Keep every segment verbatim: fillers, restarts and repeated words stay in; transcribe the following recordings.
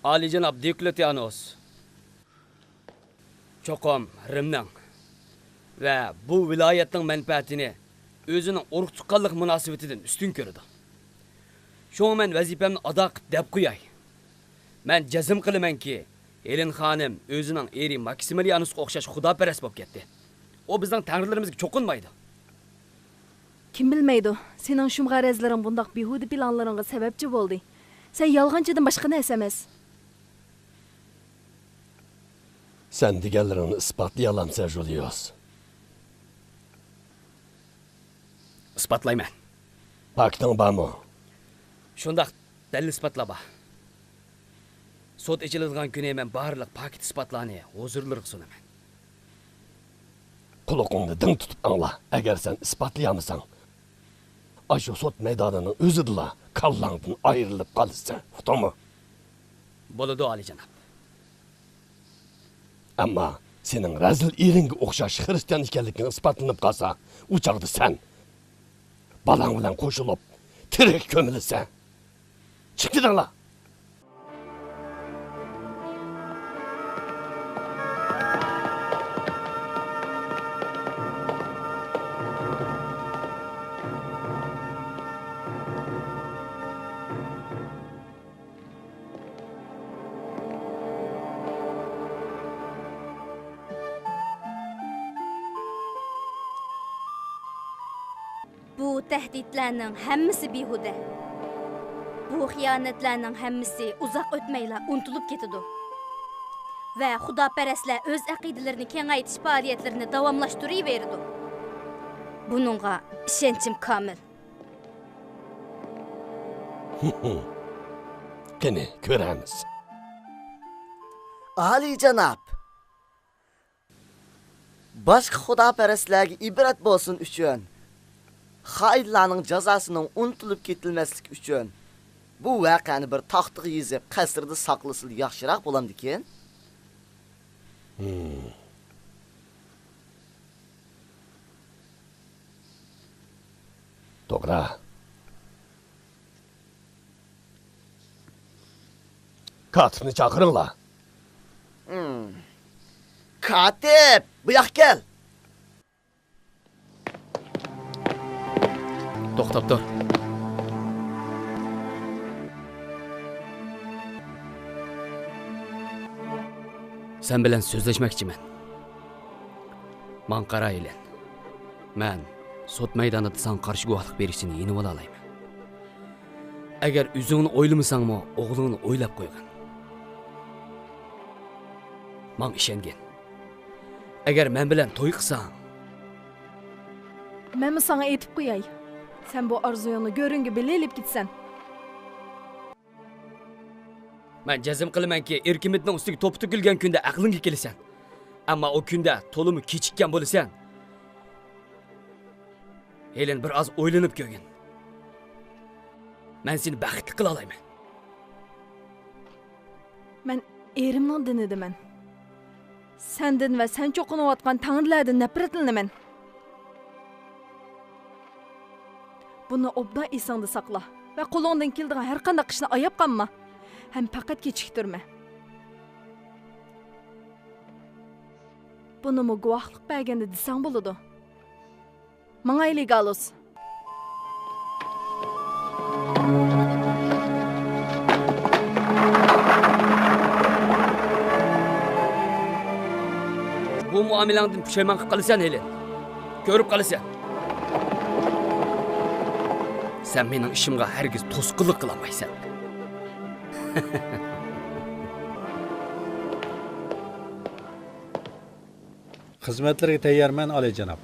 ئالىيجاناب دىوكلېتىئانوس چوقۇم رىمنىڭ ۋە بۇ ۋىلايەتنىڭ مەنپەئەتىنى ئۆزىنىڭ ئۇرۇق-تۇغقانلىق مۇناسىۋىتىدىن ئۈستۈن كۆرىدۇ. شۇڭا مەن ۋەزىپەمنى ئادا قىپ دەپ قوياي. مەن جەزم قىلىمەنكى، ھېلېن خانىم ئۆزىنىڭ ئېرى ماكسىمىلىئانوسقا ئوخشاش خۇداپەرەس بولۇپ كەتتى. ئۇ بىزنىڭ تەڭرىلىرىمىزگە چوقۇنمايدۇ. كىم بىلمەيدۇ، سېنىڭ شۇم غەرەزلىرىڭ بۇنداق بىھۇدە پىلانلىرىڭغا سەۋەبچى بولدى. سەن يالغانچىدىن باشقا نەرسە ئەمەس. سەن دېگەنلىرىڭنى ئىسپاتلىيالامسەن، جۇلىيۇس؟ ئىسپاتلايمەن. پاكىتىڭ بارمۇ؟ شۇنداق، دەلىل-ئىسپاتلار بار. سوت ئېچىلىدىغان كۈنى مەن بارلىق پاكىت-ئىسپاتلارنى ھۇزۇرلىرىغا سۇنىمەن. قۇلىقىڭنى دىڭ تۇتۇپ ئاڭلا، ئەگەر سەن ئىسپاتلىيالمىساڭ، ئاشۇ سوت مەيدانىنىڭ ئۆزىدىلا كاللاڭدىن ئايرىلىپ قالىسەن، ئۇقتۇڭمۇ؟ بولىدۇ، ئالىيجاناب. ئەمما سېنىڭ رەزىل ئېرىڭگە ئوخشاش خىرىستىيان ئىكەنلىكىڭ ئىسپاتلىنىپ قالسا، ئۇ چاغدا سەن بالاڭ بىلەن قوشۇلۇپ تىرىك كۆمۈلىسەن. چىقىپ كېتىڭلار! بۇ تەھدىتلەرنىڭ ھەممىسى بىھۇدە. بۇ خىيانەتلەرنىڭ ھەممىسى ئۇزاق ئۆتمەيلا ئۇنتۇلۇپ كېتىدۇ. ۋە خۇداپەرەسلەر ئۆز ئەقىدىلىرىنى كېڭەيتىش پائالىيەتلىرىنى داۋاملاشتۇرۇۋېرىدۇ. بۇنىڭغا ئىشەنچىم كامىل. قېنى، كۆرەرمىز. ئالىيجاناب! باشقا خۇداپەرەسلەرگە ئىبرەت بولسۇن ئۈچۈن، خائىنلارنىڭ جازاسىنىڭ ئۇنتۇلۇپ كېتىلمەسلىكى ئۈچۈن، بۇ ۋەقەنى بىر تاختىغا يېزىپ، قەسىردە ساقلىسىلا ياخشىراق بولامدىكىن؟ ھىم. توغرا. كاتىپنى چاقىرىڭلار. ھىم. كاتىپ، بۇياققا كەل! توختاپ تۇر. سەن بىلەن سۆزلەشمەكچىمەن. ماڭا قارا، ھېلېن. مەن سوت مەيدانىدا ساڭا قارشى گۇۋاھلىق بېرىشنى يېنىۋالالايمەن. ئەگەر ئۆزۈڭنى ئويلىمىساڭمۇ، ئوغلۇڭنى ئويلاپ قويغىن. ماڭا ئىشەنگىن. ئەگەر مەن بىلەن توي قىلساڭ. مەنمۇ ساڭا ئېيتىپ قوياي. سەن بۇ ئارزۇيۇڭنى گۆرۈڭگە بىللە ئېلىپ كېتىسەن. مەن جەزم قىلىمەنكى، ئېركىمىتنىڭ ئۈستىگە توپا تۆكۈلگەن كۈندە ئەقلىڭگە كېلىسەن. ئەمما ئۇ كۈندە تولىمۇ كېچىككەن بولىسەن. ھېلېن، بىر ئاز ئويلىنىپ كۆرگىن. مەن سېنى بەختلىك قىلالايمەن. مەن ئېرىمنىڭ دىنىدىمەن. سەندىن ۋە سەن چوقۇنۇۋاتقان تەڭرىلەردىن نەپرەتلىنىمەن. بۇنى ئوبدان ئېسىڭدە ساقلا ۋە قولۇڭدىن كېلىدىغان ھەر قانداق ئىشنى ئاياپ قالما. ھەم پەقەت كېچىكتۈرمە. بۇنىمۇ گۇۋاھلىق بەرگەندە دېسەڭ بولىدۇ. ماڭايلى، گالۇس. بۇ مۇئامىلەڭدىن پۇشايمان قىلىپ قالىسەن، ھېلېن. كۆرۈپ قالىسەن. سەن مېنىڭ ئىشىمغا ھەرگىز توسقۇنلۇق قىلالمايسەن. خىزمەتلەرگە تەييارمەن، ئالىيجاناب.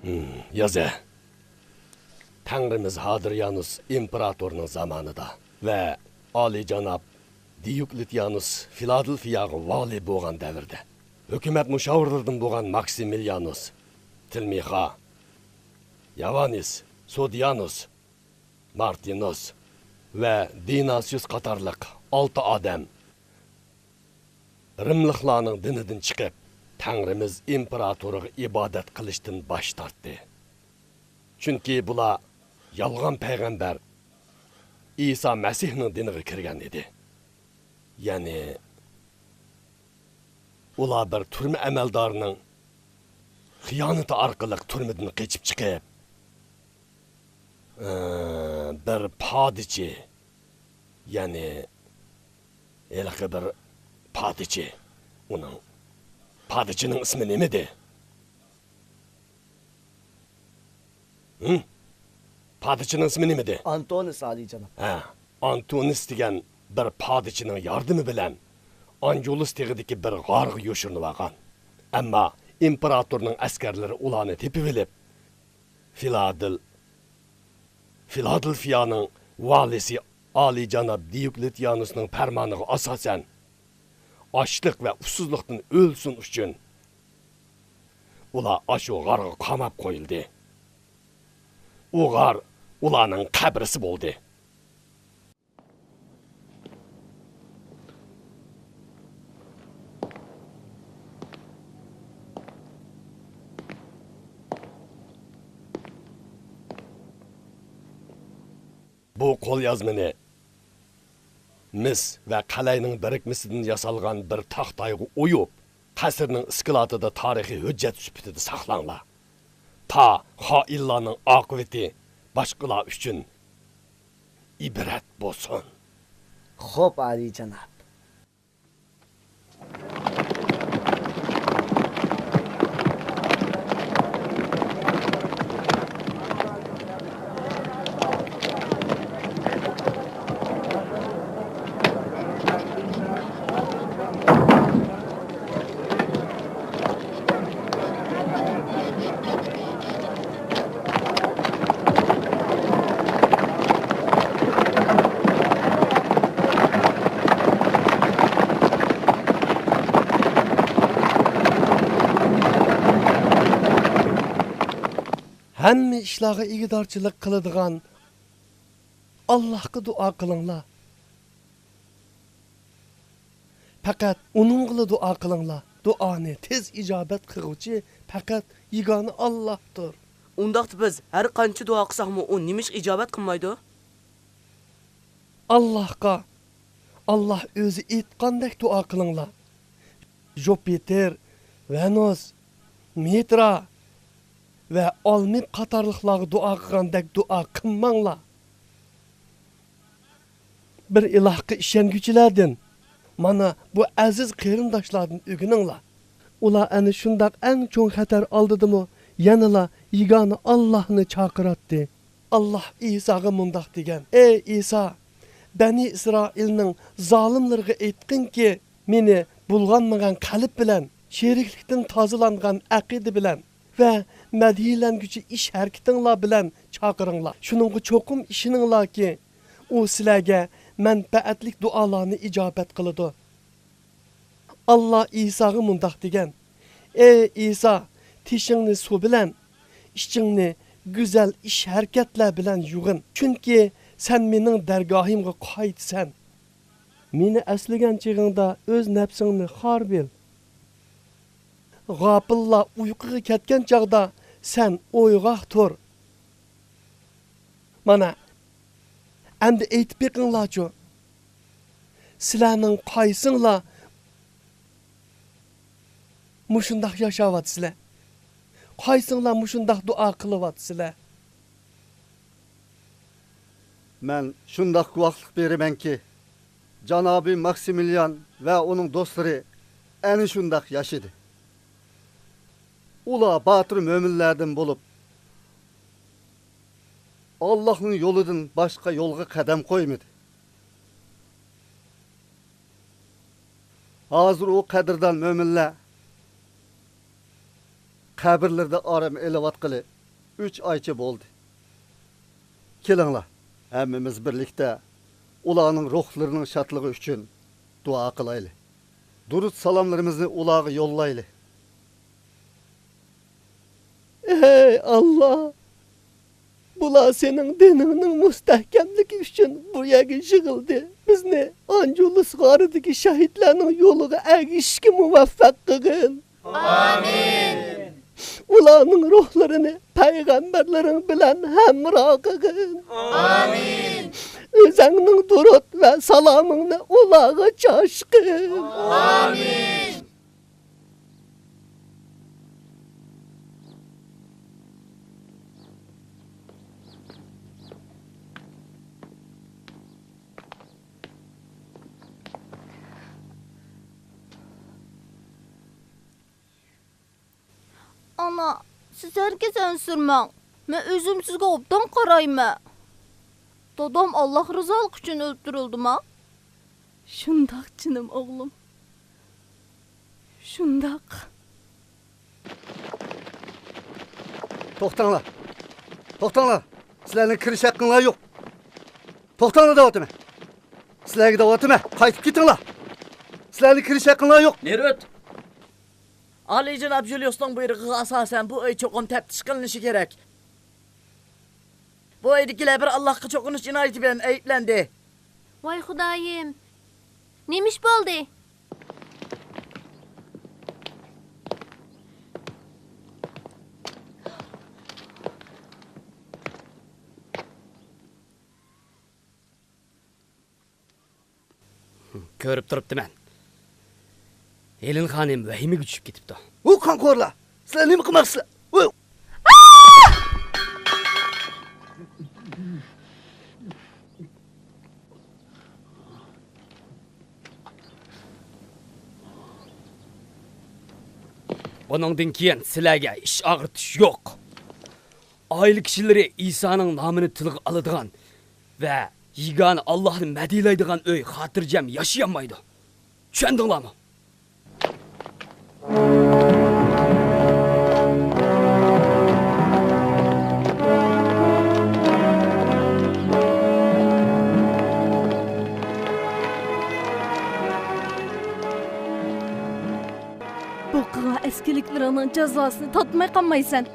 ھىم، يازە. تەڭرىمىز ھادرىيانۇس ئىمپېراتورنىڭ زامانىدا ۋە ئالىيجاناب دىيوكلېتىيانۇس فىلادېلفىياغا ۋالىي بولغان دەۋردە، ھۆكۈمەت مۇشاۋىرلىرىدىن بولغان ماكسىمىليانۇس تىلمىخا، ياۋانىس، سودىيانۇس، مارتىنۇس ۋە دىناسىيۇس قاتارلىق ئالتە ئادەم رىملىقلارنىڭ دىنىدىن چىقىپ، تەڭرىمىز ئىمپېراتورىغا ئىبادەت قىلىشتىن باش تارتتى. چۈنكى بۇلار يالغان پەيغەمبەر ئىسا مەسىھنىڭ دىنىغا كىرگەن ئىدى. يەنى، ئۇلار بىر تۈرمە ئەمەلدارىنىڭ خىيانىتى ئارقىلىق تۈرمىدىن قېچىپ چىقىپ، ئى، بىر پادىچى، يەنى ھېلىقى بىر پادىچى، ئۇنىڭ، پادىچىنىڭ ئىسمى نېمىدى؟ ھىم؟ پادىچىنىڭ ئىسمى نېمىدى؟ ئانتونىس، ئالىيجاناب. ھە، ئانتونىس دېگەن بىر پادىچىنىڭ ياردىمى بىلەن ئانجۇلۇس تېغىدىكى بىر غارغا يوشۇرۇنۇۋالغان. ئەمما ئىمپېراتورنىڭ ئەسكەرلىرى ئۇلارنى تېپىۋېلىپ، فىلادېل-، فىلادېلفىيانىڭ ۋالىسى ئالىيجاناب دىيوكلېتىيانۇسنىڭ پەرمانىغا ئاساسەن، ئاچلىق ۋە ئۇسسۇزلۇقتىن ئۆلسۇن ئۈچۈن، ئۇلار ئاشۇ غارغا قاماپ قويۇلدى. ئۇ غار ئۇلارنىڭ قەبرىسى بولدى. بۇ قوليازمىنى مىس ۋە قەلەينىڭ بىرىكمىسىدىن ياسالغان بىر تاختايغا ئويۇپ، قەسىرنىڭ ئىسكىلاتىدا تارىخىي ھۆججەت سۈپىتىدە ساقلاڭلار. تا خائىنلارنىڭ ئاقىۋىتى باشقىلار ئۈچۈن ئىبرەت بولسۇن. خوپ، ئالىيجاناب. ھەممە ئىشلارغا ئىگىدارچىلىق قىلىدىغان ئاللاھقا دۇئا قىلىڭلار. پەقەت ئۇنىڭغىلا دۇئا قىلىڭلار. دۇئانى تېز ئىجابەت قىلغۇچى پەقەت يېگانە ئاللاھتۇر. ئۇنداقتا بىز ھەر قانچە دۇئا قىلساقمۇ، ئۇ نېمىشقا ئىجابەت قىلمايدۇ؟ ئاللاھقا، ئاللاھ ئۆزى ئېيتقاندەك دۇئا قىلىڭلار. جۇپىتېر، ۋېنۇس، مىترا ۋە ئالمىپ قاتارلىقلارغا دۇئا قىلغاندەك دۇئا قىلماڭلار. بىر ئىلاھقا ئىشەنگۈچىلەردىن، مانا بۇ ئەزىز قېرىنداشلاردىن ئۆگىنىڭلار. ئۇلار ئەنە شۇنداق ئەڭ چوڭ خەتەر ئالدىدىمۇ يەنىلا يېگانە ئاللاھنى چاقىراتتى. ئاللاھ ئىساغا مۇنداق دېگەن: «ئەي ئىسا، بەنى ئىسرائىلنىڭ زالىملىرىغا ئېيتقىنكى، مېنى بۇلغانمىغان قەلب بىلەن، شېرىكلىكتىن تازىلانغان ئەقىدە بىلەن ۋە مەدھىيلەنگۈچى ئىش-ھەرىكىتىڭلار بىلەن چاقىرىڭلار. شۇنىڭغا چوقۇم ئىشىنىڭلاركى، ئۇ سىلەرگە مەنپەئەتلىك دۇئالارنى ئىجابەت قىلىدۇ.» ئاللا ئىساغا مۇنداق دېگەن: «ئەي ئىسا، تېشىڭنى سۇ بىلەن، ئىچىڭنى گۈزەل ئىش-ھەرىكەتلەر بىلەن يۇغىن، چۈنكى سەن مېنىڭ دەرگاھىمغا قايتىسەن. مېنى ئەسلىگەن چېغىڭدا ئۆز نەپسىڭنى خار بىل. غاپىللار ئۇيقۇغا كەتكەن چاغدا سەن ئويغاق تۇر.» مانا، ئەمدى ئېيتىپ بېقىڭلارچۇ، سىلەرنىڭ قايسىڭلار مۇشۇنداق ياشاۋاتىسىلەر؟ قايسىڭلار مۇشۇنداق دۇئا قىلىۋاتىسىلەر؟ مەن شۇنداق گۇۋاھلىق بېرىمەنكى، جانابى ماكسىمىليان ۋە ئۇنىڭ دوستلىرى ئەنە شۇنداق ياشىدى. ئۇلار باتۇر مۆمىنلەردىن بولۇپ، ئاللاھنىڭ يولىدىن باشقا يولغا قەدەم قويمىدى. ھازىر ئۇ قەدىردان مۆمىنلەر قەبرىلىرىدە ئارام ئېلىۋاتقىلى ئۈچ ئايچە بولدى. كېلىڭلار، ھەممىمىز بىرلىكتە ئۇلارنىڭ روھلىرىنىڭ شادلىقى ئۈچۈن دۇئا قىلايلى. دۇرۇت سالاملىرىمىزنى ئۇلارغا يوللايلى. ھەي ئاللا! بۇلار سېنىڭ دىنىڭنىڭ مۇستەھكەملىكى ئۈچۈن بۇ يەرگە يىغىلدى. بىزنى ئانجۇلۇس غارىدىكى شەھىدلەرنىڭ يولىغا ئەگىشىشكە مۇۋەپپەق قىلغىن. ئامىن. ئۇلارنىڭ روھلىرىنى پەيغەمبەرلىرىڭ بىلەن ھەمراھ قىلغىن. ئامىن. ئۆزەڭنىڭ دۇرۇت ۋە سالامىڭنى ئۇلارغا چاچقىن. ئامىن. ئانا، سىز ھەرگىز ئەنسىرىمەڭ. مەن ئۆزۈم سىزگە ئوبدان قارايمەن. دادام ئاللاھ رىزالىقى ئۈچۈن ئۆلتۈرۈلدىما؟ شۇنداق، جېنىم ئوغلۇم. شۇنداق. توختاڭلار! توختاڭلار! سىلەرنىڭ كىرىش ھەققىڭلار يوق! توختاڭلار دەۋاتىمەن! سىلەرگە دەۋاتىمەن! قايتىپ كېتىڭلار! سىلەرنىڭ كىرىش ھەققىڭلار يوق! نېرۇت! ئالىيجاناب جۇليۇسنىڭ بۇيرۇقىغا ئاساسەن، بۇ ئۆي چوقۇم تەپتىش قىلىنىشى كېرەك. بۇ ئۆيدىكىلەر بىر ئاللاھقا چوقۇنۇش جىنايىتى بىلەن ئەيىبلەندى. ۋاي خۇدايىم! نېمە ئىش بولدى؟ كۆرۈپ تۇرۇپتىمەن. ھېلېن خانىم ۋەھىمىگە چۈشۈپ كېتىپتۇ. ۋۇ قانخورلار! سىلەر نېمە قىلماقچىسىلەر؟ ۋۇ! بۇنىڭدىن كېيىن سىلەرگە ئىچ ئاغرىتىش يوق. ئائىلە كىشىلىرى ئىسانىڭ نامىنى تىلغا ئالىدىغان ۋە يېگانە ئاللاھنى مەدھىيەلەيدىغان ئۆي خاتىرجەم ياشىيالمايدۇ. چۈشەندىڭلارمۇ؟ بۇ قىلغان ئەسكىلىكلىرىڭنىڭ جازاسىنى تارتماي قالمايسەن.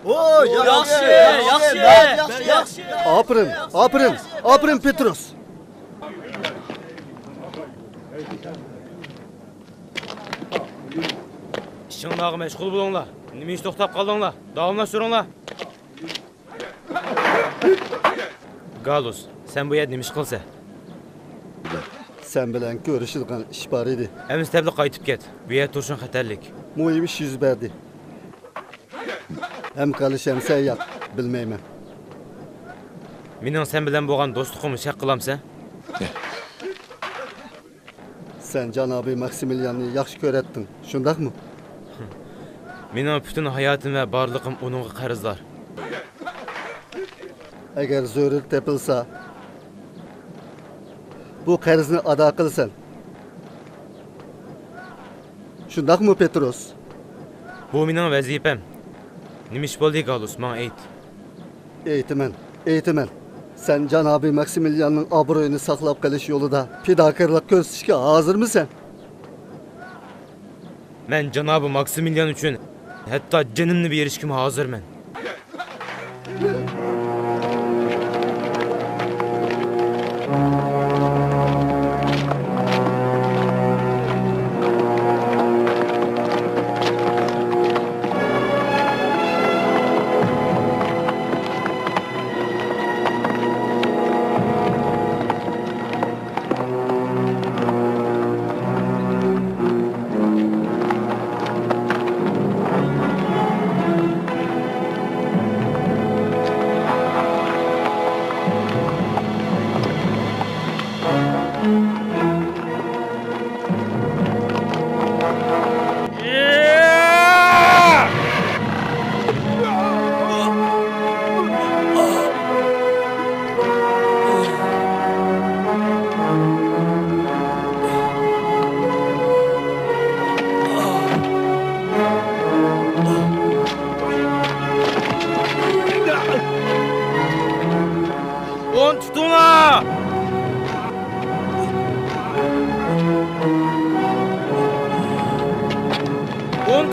ئوي، ياخشى، ياخشى، ياخشى، ياخشى. ئاپىرىن، ئاپىرىن، ئاپىرىن، پېتروس. ئىشىڭلارغا مەشغۇل بولۇڭلار. نېمە ئىش توختاپ قالدىڭلار؟ داۋاملاشتۇرۇڭلار. گالۇس، سەن بۇ يەردە نېمە ئىش قىلىسەن؟ سەن بىلەن كۆرۈشىدىغان ئىش بار ئىدى. ئەمىسە تېزلا قايتىپ كەت. بۇ يەردە تۇرۇشۇڭ خەتەرلىك. مۇھىم ئىش يۈز بەردى. ھەم قېلىش ھەم سەن ياق، بىلمەيمەن. مېنىڭ سەن بىلەن بولغان دوستلۇقۇمنى شەك قىلامسەن؟ سەن جانابى ماكسىمىلياننى ياخشى كۆرەتتىڭ، شۇنداقمۇ؟ مېنىڭ پۈتۈن ھاياتىم ۋە بارلىقىم ئۇنىڭغا قەرزدار. ئەگەر زۆرۈر تېپىلسا، بۇ قەرزنى ئادا قىلىسەن. شۇنداقمۇ، پېتروس؟ بۇ مېنىڭ ۋەزىپەم. نېمە ئىش بولدى، گالۇس، ماڭا ئېيت. ئېيتىمەن، ئېيتىمەن. سەن جانابى ماكسىمىلياننىڭ ئابرۇيىنى ساقلاپ قېلىش يولىدا پىداكارلىق كۆرسىتىشكە ھازىرمىسەن؟ مەن جانابى ماكسىمىليان ئۈچۈن ھەتتا جېنىمنى بېرىشكىمۇ ھازىرمەن.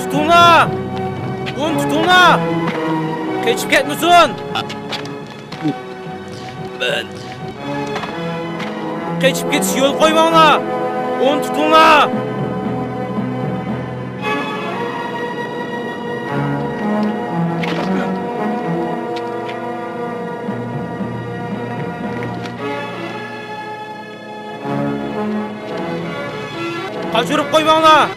تۇتۇڭلار! ئۇنى تۇتۇڭلار! قېچىپ كەتمىسۇن! قېچىپ كېتىشكە يول قويماڭلار! ئۇنى تۇتۇڭلار! قاچۇرۇپ قويماڭلار!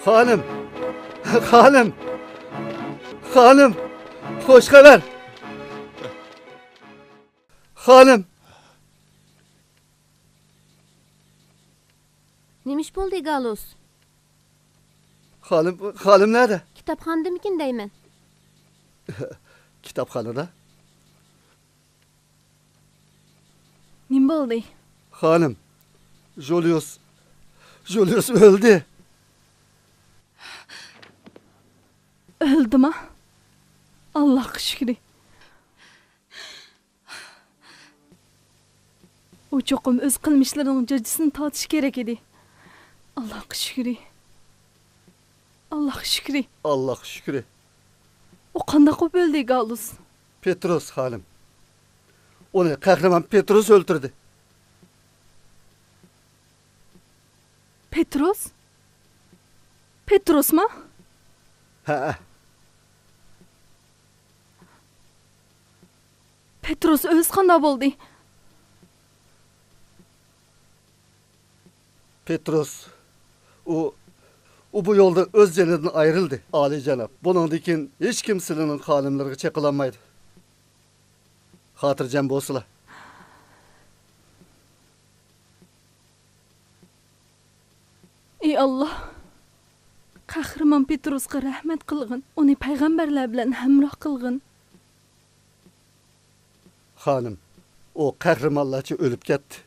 خانىم! خانىم! خانىم! خوش خەۋەر! خانىم! نېمە ئىش بولدى، گالۇس؟ خانىم، خانىم نەدە؟ كىتابخانىدىمىكىن دەيمەن. كىتابخانىدا؟ نېمە بولدى؟ خانىم، ژۇليۇس، ژۇليۇس ئۆلدى. ئۆلدىما؟ ئاللاغا شۈكرى. ئۇ چوقۇم ئۆز قىلمىشلىرىنىڭ جاجىسىنى تارتىشى كېرەك ئىدى. ئاللاغا شۈكرى. ئاللاغا شۈكرى. ئاللاغا شۈكرى. ئۇ قانداق بولۇپ ئۆلدى، گالۇس؟ پېتروس خانىم. ئۇنى قەھرىمان پېتروس ئۆلتۈردى. پېتروس؟ پېتروسما؟ ھەئە. پېتروس ئۆلسە قانداق بولدى؟ پېتروس، ئۇ، ئۇ بۇ يولدا ئۆز جېنىدىن ئايرىلدى. ئالىيجاناب، بۇنىڭدىن كېيىن ھېچكىم سىلىنىڭ خانىملىرىغا چېقىلالمايدۇ. خاتىرجەم بولسىلا. ئى ئاللا، قەھرىمان پېتروسقا رەھمەت قىلغىن، ئۇنى پەيغەمبەرلەر بىلەن ھەمراھ قىلغىن. خانىم، ئۇ قەھرىمانلارچە ئۆلۈپ كەتتى.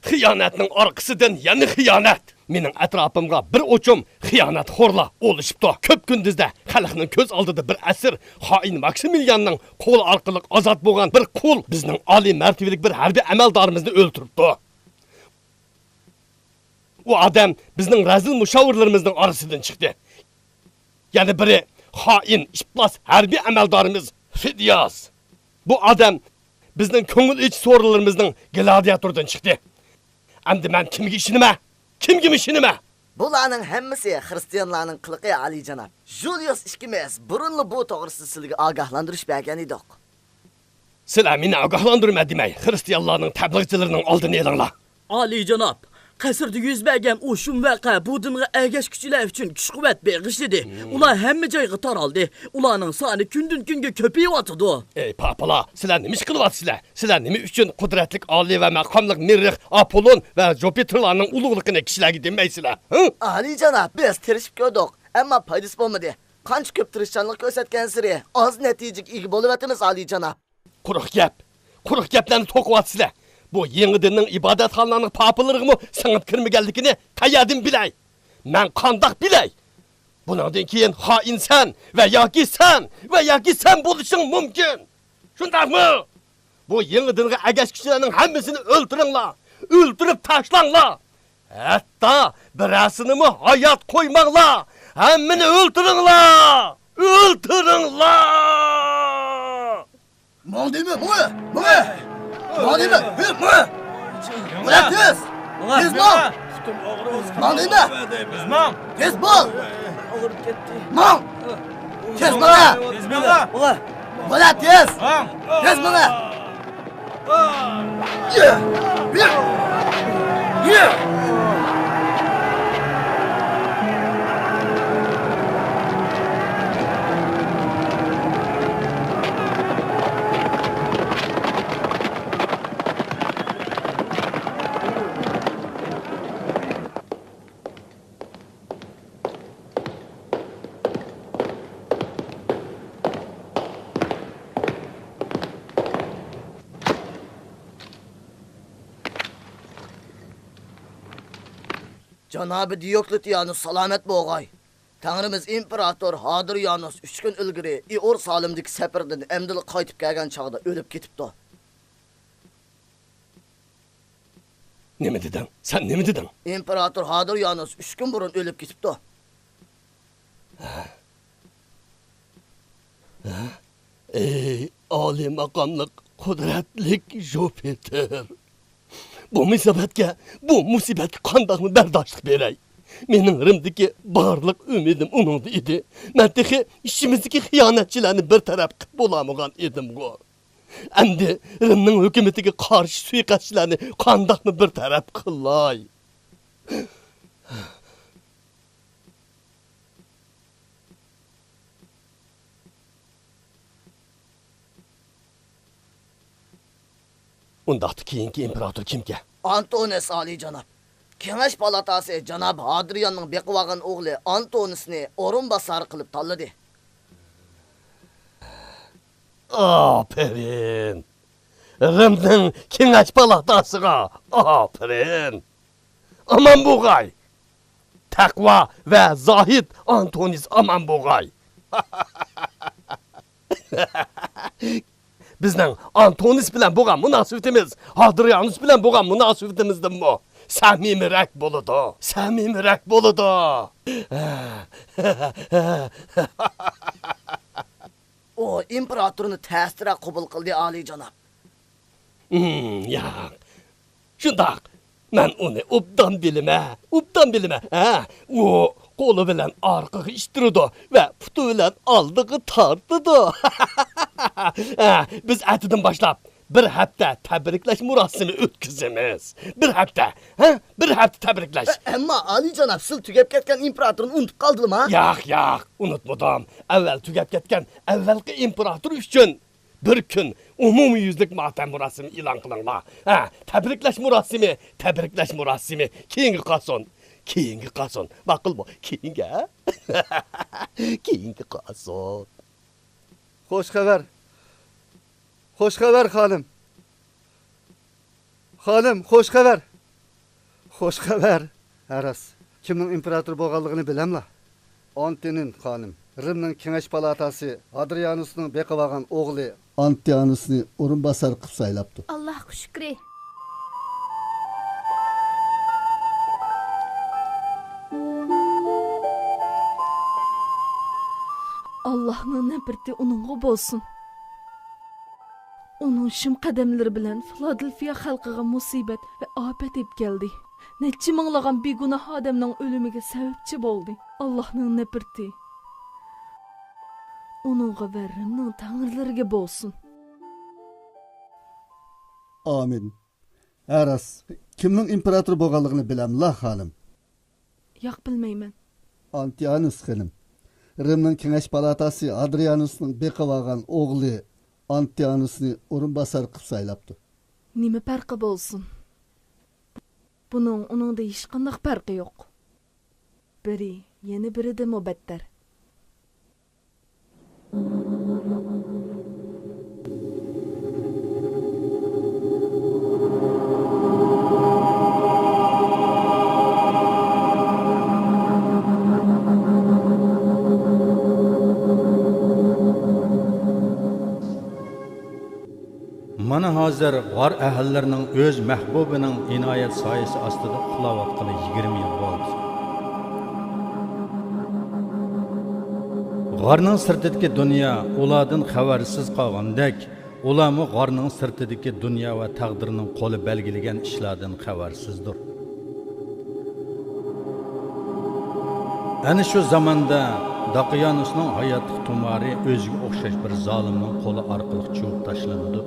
خىيانەتنىڭ ئارقىسىدىن يەنە خىيانەت. مېنىڭ ئەتراپىمغا بىر ئوچۇم خىيانەتخورلار ئولىشىپتۇ. كۆپ كۈندۈزدە خەلقنىڭ كۆز ئالدىدا بىر ئەسىر خائىن ماكسىمىلياننىڭ قولى ئارقىلىق ئازاد بولغان بىر قۇل بىزنىڭ ئالىي مەرتىۋىلىك بىر ھەربىي ئەمەلدارىمىزنى ئۆلتۈرۈپتۇ. ئۇ ئادەم بىزنىڭ رەزىل مۇشاۋىرلىرىمىزنىڭ ئارىسىدىن چىقتى. يەنە بىرى خائىن، ئىپلاس ھەربىي ئەمەلدارىمىز فىدىياس. بۇ ئادەم بىزنىڭ كۆڭۈل ئېچىش سورۇنلىرىمىزنىڭ گلادىياتورىدىن چىقتى. ئەمدى مەن كىمگە ئىشىنىمەن؟ كىمگە ئىشىنىمەن؟ بۇلارنىڭ ھەممىسى خرىستىيانلارنىڭ قىلىقى، ئالىيجاناب. ژۇليۇس ئىككىمىز بۇرۇنلا بۇ توغرىسىدا سىلىگە ئاگاھلاندۇرۇش بەرگەن ئىدۇق. سىلەر مېنى ئاگاھلاندۇرىمەن دېمەي، خىرىستىيانلارنىڭ تەبلىغچىلىرىنىڭ ئالدىنى ئېلىڭلار. ئالىيجاناب، قەسىردە يۈز بەرگەن ئۇ شۇم ۋەقە بۇ دىنغا ئەگەشكۈچىلەر ئۈچۈن كۈچ-قۇۋۋەت بېغىشلىدى. ئۇلار ھەممە جايغا تارالدى. ئۇلارنىڭ سانى كۈندىن-كۈنگە كۆپىيىۋاتىدۇ. ئەي پاپىلار، سىلەر نېمە ئىش قىلىۋاتىسىلەر؟ سىلەر نېمە ئۈچۈن قۇدرەتلىك ئالىي ۋە مەقاملىق مېررىخ ئاپوللون ۋە جۇپىتېرلارنىڭ ئۇلۇغلۇقىنى كىشىلەرگە دېمەيسىلەر؟ ھە؟ ئالىيجاناب، بىز تىرىشىپ كۆردۇق، ئەمما پايدىسى بولمىدى. قانچە كۆپ تىرىشچانلىق كۆرسەتكەنسېرى ئاز نەتىجىگە ئىگە بولۇۋاتىمىز، ئالىيجاناب. قۇرۇق گەپ. قۇرۇق گەپلەرنى توقۇۋاتىسىلەر. بۇ يېڭى دىننىڭ ئىبادەتخانىلارنىڭ پاپىلىرىغىمۇ سىڭىپ كىرمىگەنلىكىنى قەيەردىن بىلەي؟ مەن قانداق بىلەي؟ بۇنىڭدىن كېيىن خائىن سەن ۋە ياكى سەن ۋە ياكى سەن بولۇشۇڭ مۇمكىن. شۇنداقمۇ؟ بۇ يېڭى دىنغا ئەگەشكۈچىلەرنىڭ ھەممىسىنى ئۆلتۈرۈڭلار. ئۆلتۈرۈپ تاشلاڭلار. ھەتتا بىرەرسىنىمۇ ھايات قويماڭلار. ھەممىنى ئۆلتۈرۈڭلار. ئۆلتۈرۈڭلار. ماڭ دېمە، ماڭ! ماڭ! ماڭ دېمە، ماڭ! بۇلار تېز! تېز ماڭ! ماڭ دېمە! تېز بول! ماڭ! تېز ماڭ! بۇلار تېز! تېز ماڭ! جانابى دىيوكلېتىيانۇس سالامەت بولغاي. تەڭرىمىز ئىمپېراتور ھادرىيانۇس ئۈچ كۈن ئىلگىرى ئىئور سالىمدىكى سەپىرىدىن ئەمدىلا قايتىپ كەلگەن چاغدا ئۆلۈپ كېتىپتۇ. نېمە دېدىڭ؟ سەن نېمە دېدىڭ؟ ئىمپېراتور ھادرىيانۇس ئۈچ كۈن بۇرۇن ئۆلۈپ كېتىپتۇ. ئەي، ئالىي ماقاملىق، قۇدرەتلىك جۇپىتېر! بۇ مۇسىبەتكە، بۇ مۇسىبەتكە قانداقمۇ بەرداشلىق بېرەي؟ مېنىڭ رىمدىكى بارلىق ئۈمىدىم ئۇنىڭدا ئىدى. مەن تېخى ئىچىمىزدىكى خىيانەتچىلەرنى بىر تەرەپ قىلىپ بولالمىغان ئىدىمغۇ. ئەمدى رىمنىڭ ھۆكۈمىتىگە قارشى سۇيىقەستچىلەرنى قانداقمۇ بىر تەرەپ قىلاي؟ ئۇنداقتا كېيىنكى ئىمپېراتور كىمكەن؟ ئانتونىس، ئالىيجاناب. كېڭەش پالاتاسى جاناب ھادرىياننىڭ بېقىۋالغان ئوغلى ئانتونىسنى ئورۇنباسار قىلىپ تاللىدى. ئاپىرىن! رىمنىڭ كېڭەش پالاتاسىغا ئاپىرىن! ئامان بوغاي! تەقۋا ۋە زاھىد ئانتونىس ئامان بوغاي! بىزنىڭ ئانتونىس بىلەن بولغان مۇناسىۋىتىمىز ھادرىيانۇس بىلەن بولغان مۇناسىۋىتىمىزدىنمۇ سەمىمىيرەك بولىدۇ، سەمىمىيرەك بولىدۇ. ئۇ ئىمپېراتورنى تەستىرەك قوبۇل قىلدى، ئالىيجاناب. ھىم، ياق. شۇنداق. مەن ئۇنى ئوبدان بىلىمەن، ئوبدان بىلىمەن. ھە، ئۇ قولى بىلەن ئارقىغا ئىتتىرىدۇ ۋە پۇتى بىلەن ئالدىغا تارتىدۇ. ھە، بىز ئەتىدىن باشلاپ بىر ھەپتە تەبرىكلەش مۇراسىمى ئۆتكۈزىمىز. بىر ھەپتە، ھە؟ بىر ھەپتە تەبرىكلەش. ئە-، ئەمما ئالىيجاناب، سىل تۈگەپ كەتكەن ئىمپېراتورنى ئۇنتۇپ قالدىلىما؟ ياق، ياق، ئۇنتمىدىم. ئەۋۋەل تۈگەپ كەتكەن ئەۋۋەلقى ئىمپېراتور ئۈچۈن بىر كۈن ئومۇميۈزلۈك ماتەم مۇراسىمى ئېلان قىلىڭلار. ھە، تەبرىكلەش مۇراسىمى، تەبرىكلەش مۇراسىمى كېيىنگە قالسۇن. كېيىنگە قالسۇن. ماقۇلمۇ؟ كېيىنگە. كېيىنگە قالسۇن. خوش خەۋەر. خوش خەۋەر، خانىم. خانىم، خوش خەۋەر. خوش خەۋەر. ھە راست. كىمنىڭ ئىمپېراتور بولغانلىقىنى بىلەملا؟ ئانتونىن خانىم. رىمنىڭ كېڭەش پالاتاسى ھادرىيانۇسنىڭ بېقىۋالغان ئوغلى ئانتىئانۇسنى ئورۇنباسار قىلىپ سايلاپتۇ. ئاللاھقا شۈكرى. ئاللاھنىڭ نەپرىتى ئۇنىڭغا بولسۇن. ئۇنىڭ شۇم قەدەملىرى بىلەن فىلادېلفىيا خەلقىگە مۇسىبەت ۋە ئاپەت ئېلىپ كەلدى. نەچچە مىڭلىغان بىگۇناھ ئادەمنىڭ ئۆلۈمىگە سەۋەبچى بولدى. ئاللاھنىڭ نەپرىتى ئۇنىڭغا ۋە رىمنىڭ تەڭرىلىرىگە بولسۇن. ئامىن. ھە راست، كىمنىڭ ئىمپېراتور بولغانلىقىنى بىلەملا، خانىم؟ ياق، بىلمەيمەن. ئانتىيانۇس خېنىم. رىمنىڭ كېڭەش پالاتاسى ئادرىيانۇسنىڭ بېقىۋالغان ئوغلى ئانتىيانۇسنى ئورۇنباسار قىلىپ سايلاپتۇ. نېمە پەرقى بولسۇن؟ بۇنىڭ ئۇنىڭدا ھېچقانداق پەرقى يوق. بىرى يەنە بىرىدىنمۇ بەتتەر. مانا ھازىر غار ئەھلىلىرىنىڭ ئۆز مەھبۇبىنىڭ ئىنايەت سايىسى ئاستىدا ئۇخلاۋاتقىلى يىگىرمە يىل بولدى. غارنىڭ سىرتىدىكى دۇنيا ئۇلاردىن خەۋەرسىز قالغاندەك، ئۇلارمۇ غارنىڭ سىرتىدىكى دۇنيا ۋە تەقدىرنىڭ قولى بەلگىلىگەن ئىشلاردىن خەۋەرسىزدۇر. ئەنە شۇ زاماندا داقىيانۇسنىڭ ھاياتلىق تۇمارى ئۆزىگە ئوخشاش بىر زالىمنىڭ قولى ئارقىلىق چۇۋۇپ تاشلىنىدۇ.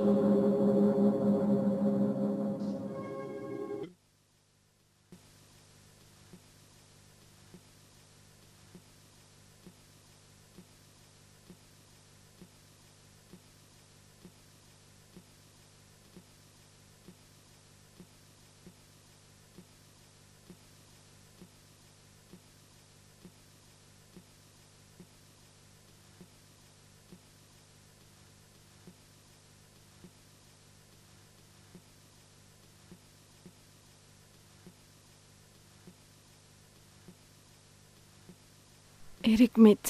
ئېرىك مىت،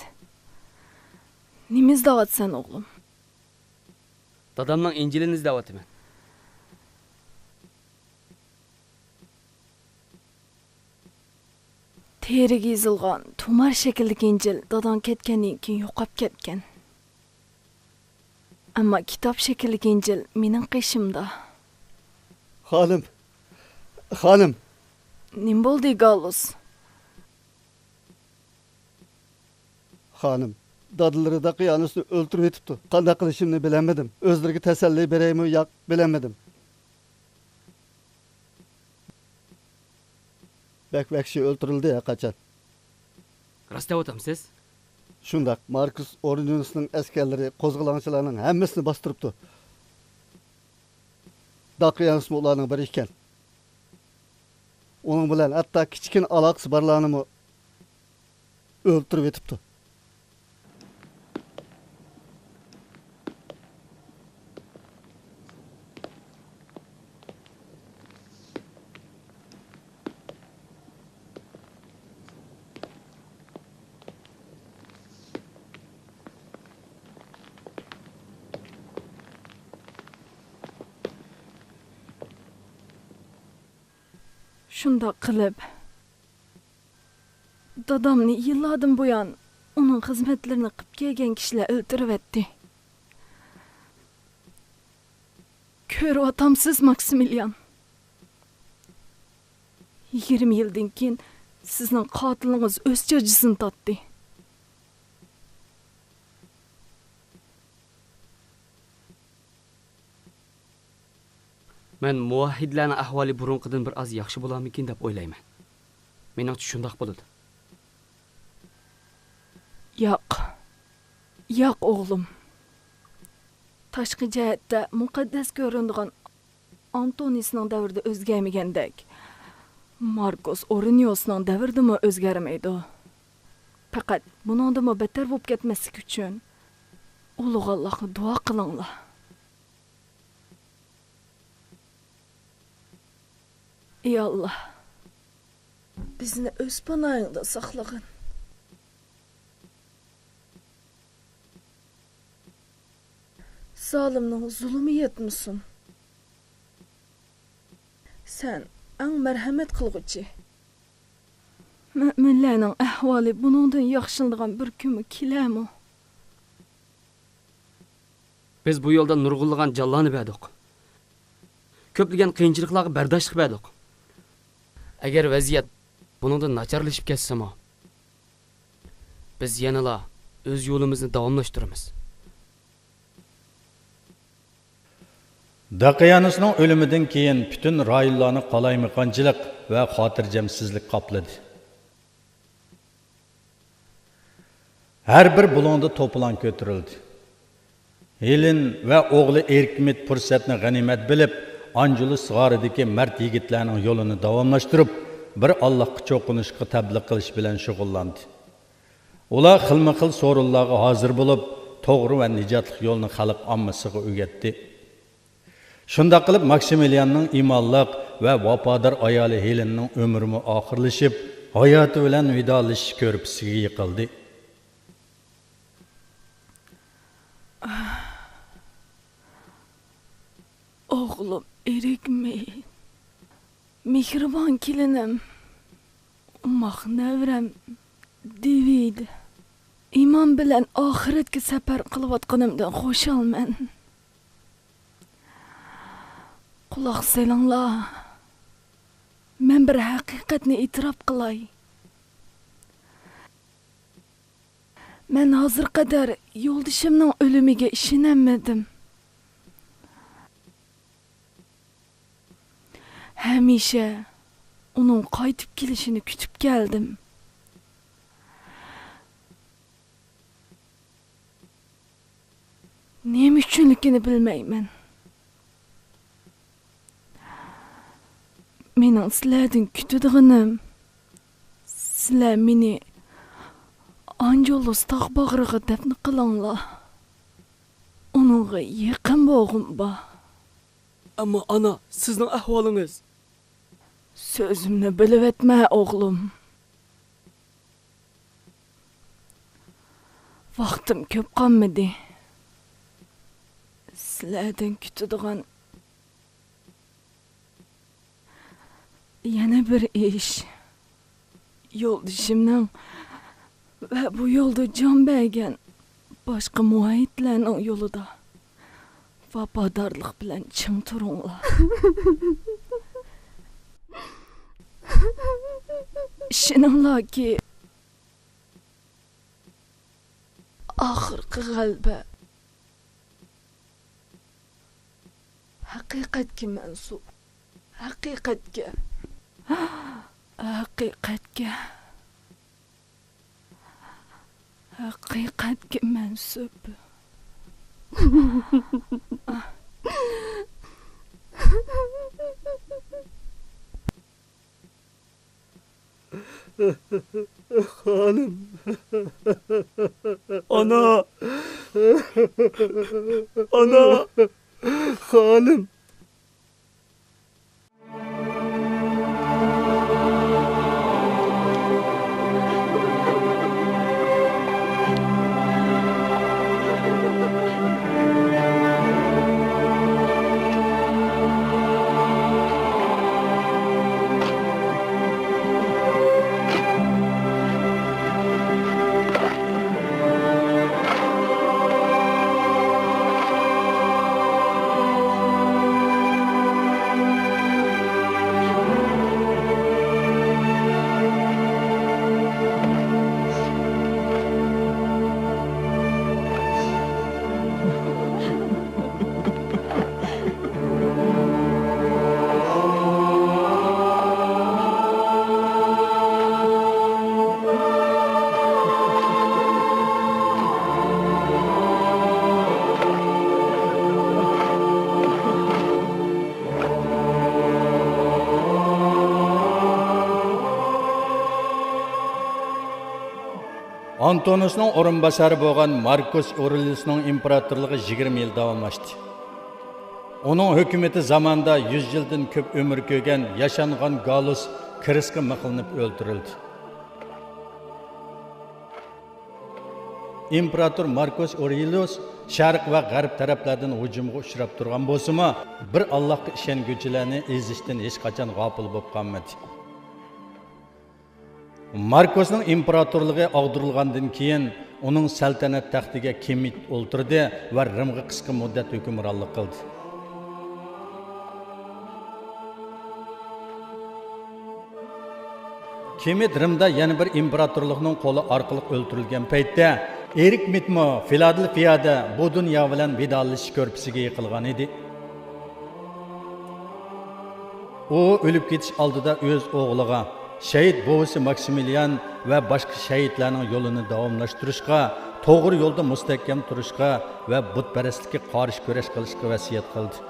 نېمە ئىزدەۋاتىسەن، ئوغلۇم؟ دادامنىڭ ئىنجىلىنى ئىزدەۋاتىمەن. تېرىگە يېزىلغان تۇمار شەكىلدىكى ئىنجىل داداڭ كەتكەندىن كېيىن يوقاپ كەتكەن. ئەمما كىتاب شەكىلدىكى ئىنجىل مېنىڭ قېشىمدا. خانىم! خانىم! نېمە بولدى، گالۇس؟ خانىم، دادىلىرى داقىيانۇسنى ئۆلتۈرۈۋېتىپتۇ. قانداق قىلىشىمنى بىلەلمىدىم. ئۆزلىرىگە تەسەللى بېرەيمۇ ياق، بىلەلمىدىم. بەك ۋەھشىي ئۆلتۈرۈلدى ھەرقاچان. راست دەۋاتامسىز؟ شۇنداق، ماركۇس ئورنىيۇسنىڭ ئەسكەرلىرى قوزغىلاڭچىلارنىڭ ھەممىسىنى باستۇرۇپتۇ. داقىيانۇسمۇ ئۇلارنىڭ بىرى ئىكەن. ئۇنىڭ بىلەن ھەتتا كىچىككىنە ئالاقىسى بارلارنىمۇ ئۆلتۈرۈۋېتىپتۇ. شۇنداق قىلىپ، دادامنى يىللاردىن بۇيان ئۇنىڭ خىزمەتلىرىنى قىپ كەلگەن كىشىلەر ئۆلتۈرۈۋەتتى. كۆرۈۋاتامسىز، ماكسىمىليان؟ يىگىرمە يىلدىن كېيىن سىزنىڭ قاتىلىڭىز ئۆز جاجىسىنى تارتتى. مەن مۇۋەھھىدلەرنىڭ ئەھۋالى بۇرۇنقىدىن بىر ئاز ياخشى بولارمىكىن دەپ ئويلايمەن. مېنىڭچە شۇنداق بولىدۇ. ياق. ياق، ئوغلۇم. تاشقى جەھەتتە مۇقەددەس كۆرۈنىدىغان ئانتونىسنىڭ دەۋرىدە ئۆزگەرمىگەندەك، ماركوس ئورېنىيوسنىڭ دەۋرىدىمۇ ئۆزگەرمەيدۇ. پەقەت بۇنىڭدىنمۇ بەتتەر بولۇپ كەتمەسلىك ئۈچۈن ئۇلۇغ ئاللاھقا دۇئا قىلىڭلار. ئى ئاللاھ، بىزنى ئۆز پاناھىڭدا ساقلىغىن. زالىمنىڭ زۇلۇمى يەتمىسۇن. سەن ئەڭ مەرھەمەت قىلغۇچى. مۆمىنلەرنىڭ ئەھۋالى بۇنىڭدىن ياخشىلىنىدىغان بىر كۈنمۇ كېلەرمۇ؟ بىز بۇ يولدا نۇرغۇنلىغان جانلارنى بەردۇق. كۆپلىگەن قىيىنچىلىقلارغا بەرداشلىق بەردۇق. ئەگەر ۋەزىيەت بۇنىڭدىن ناچارلىشىپ كەتسىمۇ، بىز يەنىلا ئۆز يولىمىزنى داۋاملاشتۇرىمىز. داقىيانۇسنىڭ ئۆلۈمىدىن كېيىن پۈتۈن رايونلارنى قالايمىقانچىلىق ۋە خاتىرجەمسىزلىك قاپلىدى. ھەر بىر بۇلۇڭدا توپىلاڭ كۆتۈرۈلدى. ھېلېن ۋە ئوغلى ئېركمىت پۇرسەتنى غەنىيمەت بىلىپ، ئانجېلوس غارىدىكى مەرد يىگىتلەرنىڭ يولىنى داۋاملاشتۇرۇپ، بىر ئاللاھقا چوقۇنۇشقا تەبلىغ قىلىش بىلەن شۇغۇللاندى. ئۇلار خىلمۇ خىل سورۇنلارغا ھازىر بولۇپ، توغرا ۋە نىجاتلىق يولنى خەلق ئاممىسىغا ئۆگەتتى. شۇنداق قىلىپ، ماكسىمىلياننىڭ ئىمانلىق ۋە ۋاپادار ئايالى ھېلېننىڭ ئۆمرىمۇ ئاخىرلىشىپ، ھاياتى بىلەن ۋىدالىشىش كۆرپىسىگە يىقىلدى. ئوغلۇم ئېرىكمىت، مېھرىبان كېلىنىم، ئوماق نەۋرەم دېۋىد، ئىمان بىلەن ئاخىرەتكە سەپەر قىلىۋاتقىنىمدىن خۇشالمەن. قۇلاق سېلىڭلار، مەن بىر ھەقىقەتنى ئېتىراپ قىلاي. مەن ھازىر قەدەر يولدىشىمنىڭ ئۆلۈمىگە ئىشىنەلمىدىم. ھەمىشە ئۇنىڭ قايتىپ كېلىشىنى كۈتۈپ كەلدىم. نېمە ئۈچۈنلۈكىنى بىلمەيمەن. مېنىڭ سىلەردىن كۈتىدىغىنىم، سىلەر مېنى ئانجېلوس تاغ باغرىغا دەپنە قىلىڭلار. ئۇنىڭغا يېقىن بولغۇم بار. ئەمما ئانا، سىزنىڭ ئەھۋالىڭىز. سۆزۈمنى بۆلۈۋەتمە، ئوغلۇم. ۋاقتىم كۆپ قالمىدى. سىلەردىن كۈتىدىغان يەنە بىر ئىش، يولدىشىمنىڭ ۋە بۇ يولدا جان بەرگەن باشقا مۇئەييىدلەرنىڭ يولىدا ۋاپادارلىق بىلەن چىڭ تۇرۇڭلار. ئىشىنىڭلاركى، ئاخىرقى غەلىبە ھەقىقەتكە مەنسۇپ. ھەقىقەتكە. ھەقىقەتكە. ھەقىقەتكە مەنسۇپ. خانىم. ئانا. ئانا. خانىم. ئانتونۇسنىڭ ئورۇنباسارى بولغان ماركۇس ئورېلىيۇسنىڭ ئىمپېراتورلۇقى يىگىرمە يىل داۋاملاشتى. ئۇنىڭ ھۆكۈمىتى زامانىدا يۈز يىلدىن كۆپ ئۆمۈر كۆرگەن ياشانغان گالۇس كىرىسقا مىخلىنىپ ئۆلتۈرۈلدى. ئىمپېراتور ماركۇس ئورېلىيۇس شەرق ۋە غەرب تەرەپلەردىن ھۇجۇمغا ئۇچراپ تۇرغان بولسىمۇ، بىر ئاللاھقا ئىشەنگۈچىلەرنى ئېزىشتىن ھېچقاچان غاپىل بولۇپ قالمىدى. ماركۇسنىڭ ئىمپېراتورلۇقى ئاغدۇرۇلغاندىن كېيىن، ئۇنىڭ سەلتەنەت تەختىگە كىمىت ئولتۇردى ۋە رىمغا قىسقا مۇددەت ھۆكۈمرانلىق قىلدى. كىمىت رىمدا يەنە بىر ئىمپېراتورلۇقنىڭ قولى ئارقىلىق ئۆلتۈرۈلگەن پەيتتە، ئېرىكمىتمۇ فىلادېلفىيەدە بۇ دۇنيا بىلەن ۋىدالىشىش كۆرپىسىگە يىقىلغان ئىدى. ئۇ ئۆلۈپ كېتىش ئالدىدا ئۆز ئوغلىغا، شېھىت بوۋىسى ماكسىمىليان ۋە باشقا شېھىتلەرنىڭ يولىنى داۋاملاشتۇرۇشقا، توغرا يولدا مۇستەھكەم تۇرۇشقا ۋە بۇتپەرەسلىككە قارشى كۈرەش قىلىشقا ۋەسىيەت قىلدى.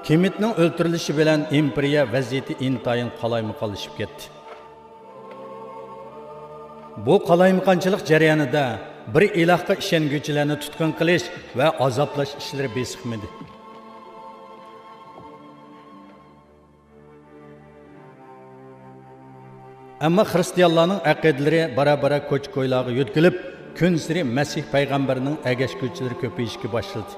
كىمىتنىڭ ئۆلتۈرۈلۈشى بىلەن ئىمپېرىيە ۋەزىيىتى ئىنتايىن قالايمىقانلىشىپ كەتتى. بۇ قالايمىقانچىلىق جەريانىدا بىر ئىلاھقا ئىشەنگۈچىلەرنى تۇتقۇن قىلىش ۋە ئازابلاش ئىشلىرى بېسىقمىدى. ئەمما خىرىستىيانلارنىڭ ئەقىدىلىرى بارا-بارا كوچا-كويلارغا يۆتكىلىپ، كۈنسېرى مەسىھ پەيغەمبەرنىڭ ئەگەشكۈچىلىرى كۆپىيىشكە باشلىدى.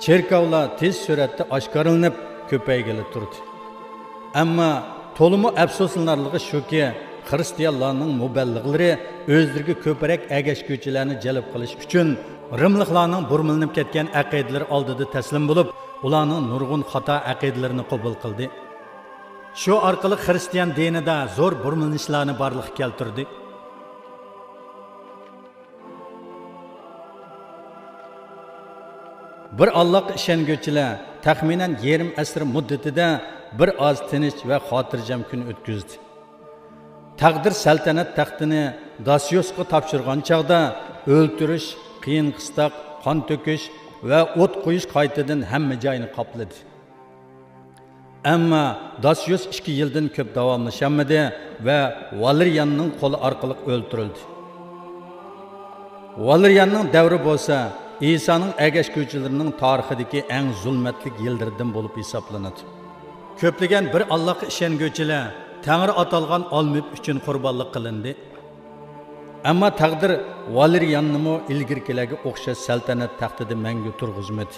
چېركاۋلار تېز سۈرئەتتە ئاشكارىلىنىپ، كۆپەيگىلى تۇردى. ئەمما تولىمۇ ئەپسۇسلىنارلىقى شۇكى، خىرىستىيانلارنىڭ مۇبەللىغلىرى ئۆزلىرىگە كۆپرەك ئەگەشكۈچىلەرنى جەلپ قىلىش ئۈچۈن، رىملىقلارنىڭ بۇرمىلىنىپ كەتكەن ئەقىدىلىرى ئالدىدا تەسلىم بولۇپ، ئۇلارنىڭ نۇرغۇن خاتا ئەقىدىلىرىنى قوبۇل قىلدى. شۇ ئارقىلىق خىرىستىيان دىنىدا زور بۇرمىلىنىشلارنى بارلىققا كەلتۈردى. بىر ئاللاغا ئىشەنگۈچىلەر تەخمىنەن يېرىم ئەسىر مۇددىتىدە بىر ئاز تىنچ ۋە خاتىرجەم كۈن ئۆتكۈزدى. تەقدىر سەلتەنەت تەختىنى داسيوسقا تاپشۇرغان چاغدا، ئۆلتۈرۈش، قىيىن-قىستاق، قان تۆكۈش ۋە ئوت قويۇش قايتىدىن ھەممە جاينى قاپلىدى. ئەمما داسيوس ئىككى يىلدىن كۆپ داۋاملىشالمىدى ۋە ۋالېرىياننىڭ قولى ئارقىلىق ئۆلتۈرۈلدى. ۋالېرىياننىڭ دەۋرى بولسا ئىسانىڭ ئەگەشكۈچىلىرىنىڭ تارىخىدىكى ئەڭ زۇلمەتلىك يىللىرىدىن بولۇپ ھېسابلىنىدۇ. كۆپلىگەن بىر ئاللاغا ئىشەنگۈچىلەر تەڭرى ئاتالغان ئالمۆپ ئۈچۈن قۇربانلىق قىلىندى. ئەمما تەقدىر ۋالېرىياننىمۇ ئىلگىرىكىلەرگە ئوخشاش سەلتەنەت تەختىدە مەڭگۈ تۇرغۇزمىدى.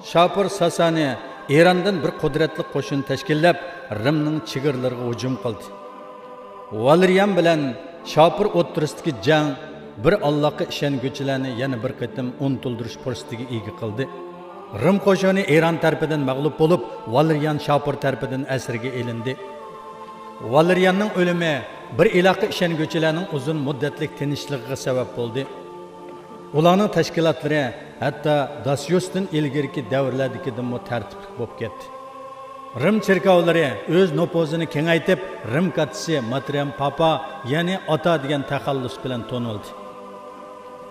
شاپۇر ساسانى ئىراندىن بىر قۇدرەتلىك قوشۇن تەشكىللەپ، رىمنىڭ چېگرىلىرىغا ھۇجۇم قىلدى. ۋالېرىيان بىلەن شاپۇر ئوتتۇرىسىدىكى جەڭ بىر ئاللاغا ئىشەنگۈچىلەرنى يەنە بىر قېتىم ئۇنتۇلدۇرۇش پۇرسىتىگە ئىگە قىلدى. رىم قوشۇنى ئىران تەرىپىدىن مەغلۇپ بولۇپ، ۋالېرىيان شاپۇر تەرىپىدىن ئەسىرگە ئېلىندى. ۋالېرىياننىڭ ئۆلۈمى بىر ئىلاھقا ئىشەنگۈچىلەرنىڭ ئۇزۇن مۇددەتلىك تىنچلىقىغا سەۋەب بولدى. ئۇلارنىڭ تەشكىلاتلىرى ھەتتا داسيوستىن ئىلگىرىكى دەۋرلەردىكىدىنمۇ تەرتىپلىك بولۇپ كەتتى. رىم چېركاۋلىرى ئۆز نوپۇزىنى كېڭەيتىپ، رىم كاتتىسى ماترىيان پاپا، يەنى ئاتا دېگەن تەخەللۇس بىلەن تونۇلدى.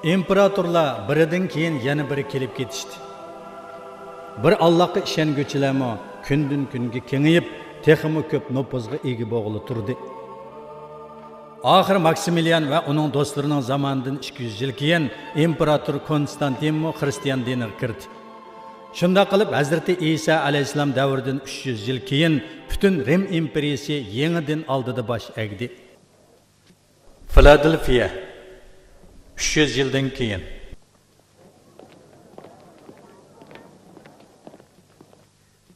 ئىمپېراتورلار بىرىدىن كېيىن يەنە بىرى كېلىپ كېتىشتى. بىر ئاللاغا ئىشەنگۈچىلەرمۇ كۈندىن-كۈنگە كېڭىيىپ، تېخىمۇ كۆپ نوپۇزغا ئىگە بولغىلى تۇردى. ئاخىر ماكسىمىليان ۋە ئۇنىڭ دوستلىرىنىڭ زامانىدىن ئىككى يۈز يىل كېيىن ئىمپېراتور كونستانتىنمۇ خىرىستىيان دىنىغا كىردى. شۇنداق قىلىپ، ھەزرىتى ئىسا ئەلەيھىسسالام دەۋرىدىن ئۈچ يۈز يىل كېيىن پۈتۈن رىم ئىمپېرىيىسى يېڭىدىن ئالدىدا باش ئەگدى. فىلادېلفىيە، ئۈچ يۈز يىلدىن كېيىن.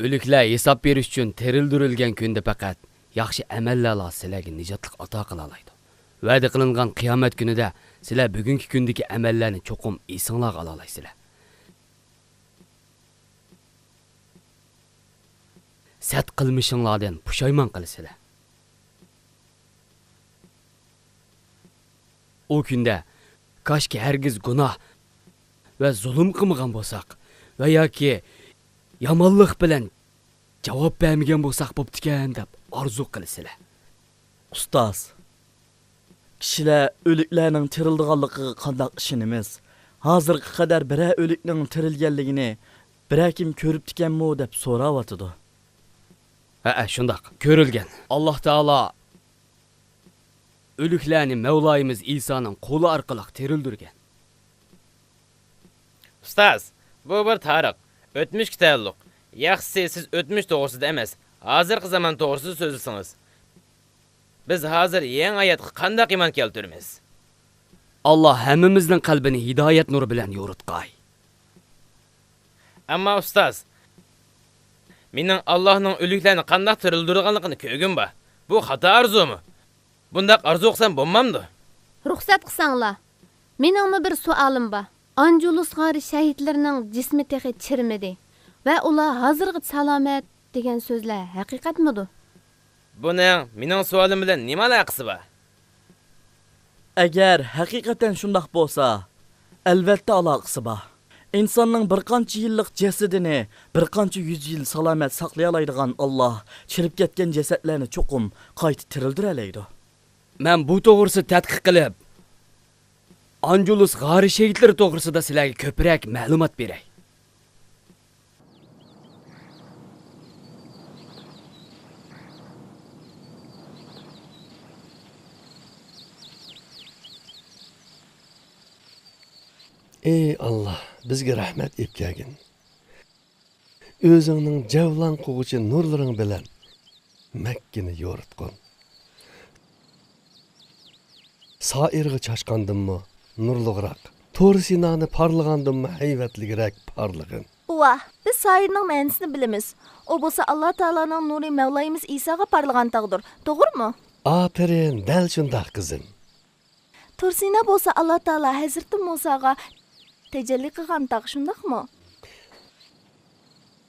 ئۆلۈكلەر ھېساب بېرىش ئۈچۈن تىرىلدۈرۈلگەن كۈندە پەقەت ياخشى ئەمەللەرلا سىلەرگە نىجاتلىق ئاتا قىلالايدۇ. ۋەدە قىلىنغان قىيامەت كۈنىدە سىلەر بۈگۈنكى كۈندىكى ئەمەللەرنى چوقۇم ئېسىڭلارغا ئالالايسىلەر. سەت قىلمىشىڭلاردىن پۇشايمان قىلىسىلەر. ئۇ كۈندە، كاشكى ھەرگىز گۇناھ ۋە زۇلۇم قىلمىغان بولساق ۋە ياكى يامانلىق بىلەن جاۋاب بەرمىگەن بولساق بوپتىكەن دەپ ئارزۇ قىلىسىلەر. ئۇستاز، كىشىلەر ئۆلۈكلەرنىڭ تىرىلىدىغانلىقىغا قانداق ئىشىنىمىز؟ ھازىرغا قەدەر بىرەر ئۆلۈكنىڭ تىرىلگەنلىكىنى بىرەر كىم كۆرۈپتىكەنمۇ دەپ سوراۋاتىدۇ. ھەئە، شۇنداق، كۆرۈلگەن. ئاللاھ تائالا ئۆلۈكلەرنى مەۋلايىمىز ئىسانىڭ قولى ئارقىلىق تىرىلدۈرگەن. ئۇستاز، بۇ بىر تارىخ، ئۆتمۈشكە تەئەللۇق. ياخشىسى سىز ئۆتمۈش توغرىسىدا ئەمەس، ھازىرقى زامان توغرىسىدا سۆزلىسىڭىز. بىز ھازىر يېڭى ھاياتقا قانداق ئىمان كەلتۈرىمىز؟ ئاللاھ ھەممىمىزنىڭ قەلبىنى ھىدايەت نۇرى بىلەن يورۇتقاي. ئەمما ئۇستاز، مېنىڭ ئاللاھنىڭ ئۆلۈكلەرنى قانداق تىرىلدۈرىدىغانلىقىنى كۆرگۈم بار. بۇ خاتا ئارزۇمۇ؟ بۇنداق ئارزۇ قىلسام بولمامدۇ؟ رۇخسەت قىلساڭلار، مېنىڭمۇ بىر سوئالىم بار. ئانجۇلۇس غارى شەھىدلىرىنىڭ جىسمى تېخى چىرىمىدى ۋە ئۇلار ھازىرغىچە سالامەت دېگەن سۆزلەر ھەقىقەتمىدۇ؟ بۇنىڭ مېنىڭ سوئالىم بىلەن نېمە ئالاقىسى بار؟ ئەگەر ھەقىقەتەن شۇنداق بولسا، ئەلۋەتتە ئالاقىسى بار. ئىنساننىڭ بىر قانچە يىللىق جەسىتىنى بىر قانچە يۈز يىل سالامەت ساقلىيالايدىغان ئاللا چىرىپ كەتكەن جەسەتلەرنى چوقۇم قايتا تىرىلدۈرەلەيدۇ. مەن بۇ توغرىسىدا تەتقىق قىلىپ، ئانجۇلۇس غارى شېھىتلىرى توغرىسىدا سىلەرگە كۆپرەك مەلۇمات بېرەي. ئى ئاللا، بىزگە رەھمەت ئېلىپ كەلگىن. ئۆزۈڭنىڭ جەۋلان قىلغۇچى نۇرلىرىڭ بىلەن مەككىنى يورۇتقىن. سائىرغا چاچقاندىنمۇ نۇرلۇقراق، تور سىنانى پارلىغاندىنمۇ ھەيۋەتلىكرەك پارلىغىن. بوۋا، بىز سائىرنىڭ مەنىسىنى بىلىمىز. ئۇ بولسا ئاللا تائالانىڭ نۇرى مەۋلايىمىز ئىساغا پارلىغان تاغدۇر، توغرىمۇ؟ ئاپىرىن، دەل شۇنداق، قىزىم. تور سىنا بولسا ئاللا تائالا ھەزرىتى مۇساغا تەجەللى قىلغان تاغ، شۇنداقمۇ؟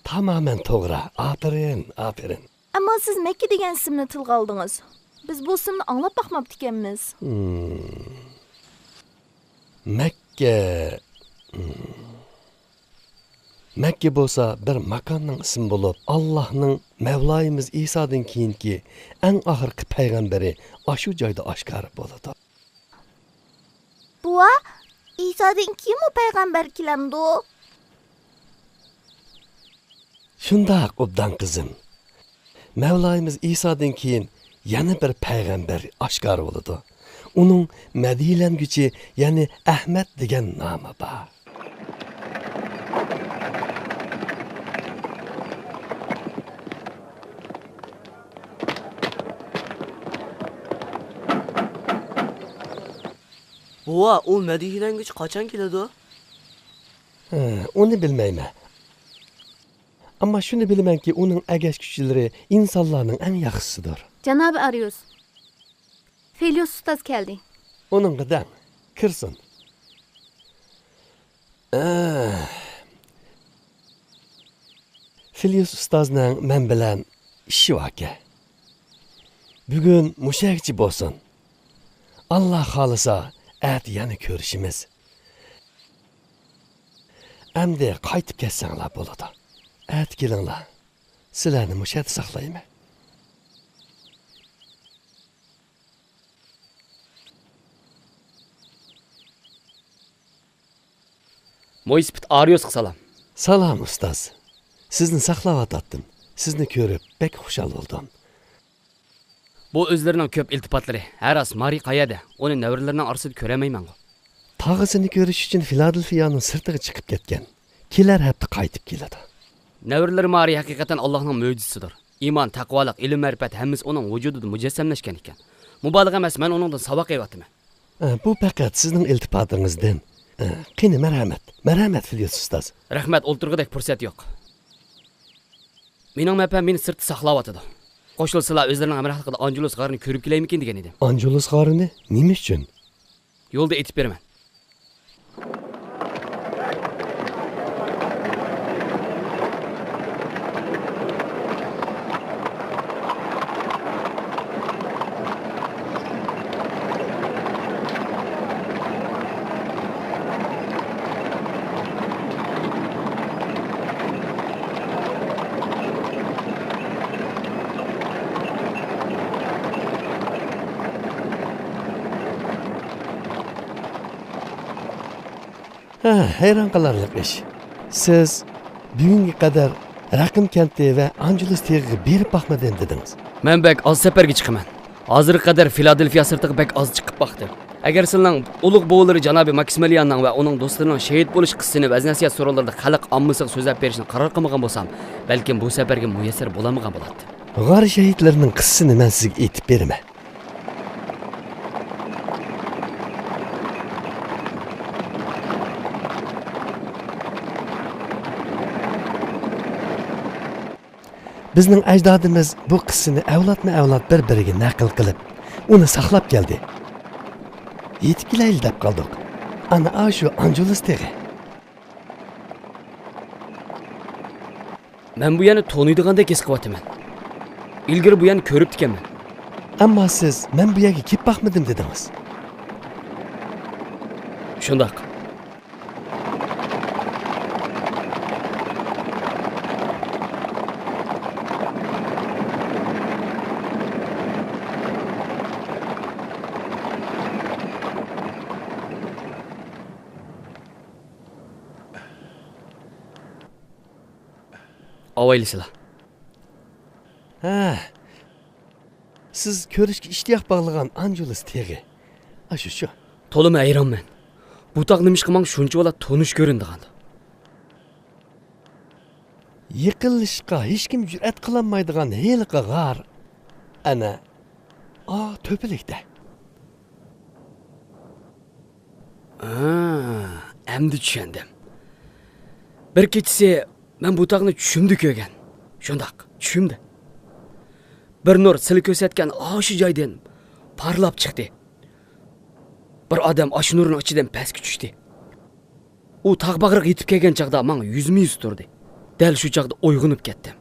تامامەن توغرا. ئاپىرىن، ئاپىرىن. ئەمما سىز مەككە دېگەن ئىسىمنى تىلغا ئالدىڭىز. بىز بۇ ئىسىمنى ئاڭلاپ باقماپتىكەنمىز. ھىم. مەككە. ھىم. مەككە بولسا بىر ماكاننىڭ ئىسمى بولۇپ، ئاللاھنىڭ مەۋلايىمىز ئىسادىن كېيىنكى ئەڭ ئاخىرقى پەيغەمبىرى ئاشۇ جايدا ئاشكارا بولىدۇ. بوۋا، ئىسادىن كېيىنمۇ پەيغەمبەر كېلەمدۇ؟ شۇنداق، ئوبدان قىزىم. مەۋلايىمىز ئىسادىن كېيىن يەنە بىر پەيغەمبەر ئاشكارا بولىدۇ. ئۇنىڭ مەدھىيلەنگۈچى، يەنى ئەھمەد دېگەن نامى بار. بوۋا، ئۇ مەدھىيلەنگۈچى قاچان كېلىدۇ؟ ھە، ئۇنى بىلمەيمەن. ئەمما شۇنى بىلىمەنكى، ئۇنىڭ ئەگەشكۈچىلىرى ئىنسانلارنىڭ ئەڭ ياخشىسىدۇر. جانابى ئاريۇس، فىليۇس ئۇستاز كەلدى. ئۇنىڭغا دەڭ، كىرسۇن. ئە، فىليۇس ئۇستازنىڭ مەن بىلەن ئىشى باركەن. بۈگۈن مۇشۇ يەرگىچە بولسۇن. ئاللا خالىسا، ئەتە يەنە كۆرۈشىمىز. ئەمدى قايتىپ كەتسەڭلار بولىدۇ. ئەتە كېلىڭلار. سىلەرنى مۇشۇ يەردە ساقلايمەن. مويسىپىت ئاريوسقا سالام. سالام، ئۇستاز. سىزنى ساقلاۋاتاتتىم. سىزنى كۆرۈپ بەك خۇشال بولدۇم. بۇ ئۆزلىرىنىڭ كۆپ ئىلتىپاتلىرى. ھە راست، مارى قەيەردە؟ ئۇنى نەۋرىلىرىنىڭ ئارىسىدا كۆرەلمەيمەنغۇ. تاغىسىنى كۆرۈش ئۈچۈن فىلادېلفىيانىڭ سىرتىغا چىقىپ كەتكەن. كېلەر ھەپتە قايتىپ كېلىدۇ. نەۋرىلىرى مارى ھەقىقەتەن ئاللاھنىڭ مۆجىزىسىدۇر. ئىمان، تەقۋالىق، ئىلىم-مەرىپەت ھەممىسى ئۇنىڭ ۋۇجۇدىدا مۇجەسسەملەشكەن ئىكەن. مۇبالىغە ئەمەس، مەن ئۇنىڭدىن ساۋاق ئېلىۋاتىمەن. ئە، بۇ پەقەت سىزنىڭ ئىلتىپاتىڭىزدىن. ئە، قېنى، مەرھەمەت. مەرھەمەت، فىليۇس ئۇستاز. رەھمەت، ئولتۇرغۇدەك پۇرسەت يوق. مېنىڭ مەپەم مېنى سىرتتا ساقلاۋاتىدۇ. قوشۇلسىلا ئۆزلىرىنىڭ ھەمراھلىقىدا ئانجۇلۇس غارىنى كۆرۈپ كېلەيمىكىن دېگەن ئىدىم. ئانجۇلۇس غارىنى؟ نېمە ئۈچۈن؟ يولدا ئېيتىپ بېرىمەن. ھە، ھەيران قالارلىق ئىش. سىز بۈگۈنگە قەدەر رەقىم كەنتى ۋە ئانجۇلۇس تېغىغا بېرىپ باقمىدىم دېدىڭىز. مەن بەك ئاز سەپەرگە چىقىمەن. ھازىرغا قەدەر فىلادېلفىيا سىرتىغا بەك ئاز چىقىپ باقتىم. ئەگەر سىلىنىڭ ئۇلۇغ بوۋىلىرى جانابى ماكسىمىلىياننىڭ ۋە ئۇنىڭ دوستلىرىنىڭ شېھىت بولۇش قىسسىسىنى ۋەز-نەسىھەت سورۇنلىرىدا خەلق ئاممىسىغا سۆزلەپ بېرىشنى قارار قىلمىغان بولسام، بەلكىم بۇ سەپەرگە مۇيەسسەر بولالمىغان بولاتتىم. غار شېھىتلىرىنىڭ قىسسىسىنى مەن سىزگە ئېيتىپ بېرىمەن. بىزنىڭ ئەجدادىمىز بۇ قىسسىنى ئەۋلادمۇ ئەۋلاد بىر-بىرىگە نەقىل قىلىپ، ئۇنى ساقلاپ كەلدى. يېتىپ كېلەيلى دەپ قالدۇق. ئانا، ئاشۇ ئانجۇلۇس تېغى. مەن بۇ يەرنى تونۇيدىغاندەك ھېس قىلىۋاتىمەن. ئىلگىرى بۇ يەرنى كۆرۈپتىكەنمەن. ئەمما سىز، «مەن بۇ يەرگە كېلىپ باقمىدىم» دېدىڭىز. شۇنداق. ئاۋايلىسىلا. ھە. سىز كۆرۈشكە ئىشتىياق باغلىغان ئانژېلوس تېغى. ئاشۇ شۇ. تولىمۇ ھەيرانمەن. بۇ تاغ نېمىشقا ماڭا شۇنچىۋالا تونۇش كۆرۈنىدىغاندۇ؟ يېقىنلىشىشقا ھېچكىم جۈرئەت قىلالمايدىغان ھېلىقى غار. ئەنە، ئا، تۆپىلىكتە. ھا، ئەمدى چۈشەندىم. بىر كېچىسى مەن بۇ تاغنى چۈشۈمدە كۆرگەن. شۇنداق، چۈشۈمدە. بىر نۇر سىلى كۆرسەتكەن ئاشۇ جايدىن پارلاپ چىقتى. بىر ئادەم ئاشۇ نۇرنىڭ ئىچىدىن پەسكە چۈشتى. ئۇ تاغ باغرىغا يېتىپ كەلگەن چاغدا ماڭا يۈزمۇ يۈز تۇردى. دەل شۇ چاغدا ئويغىنىپ كەتتىم.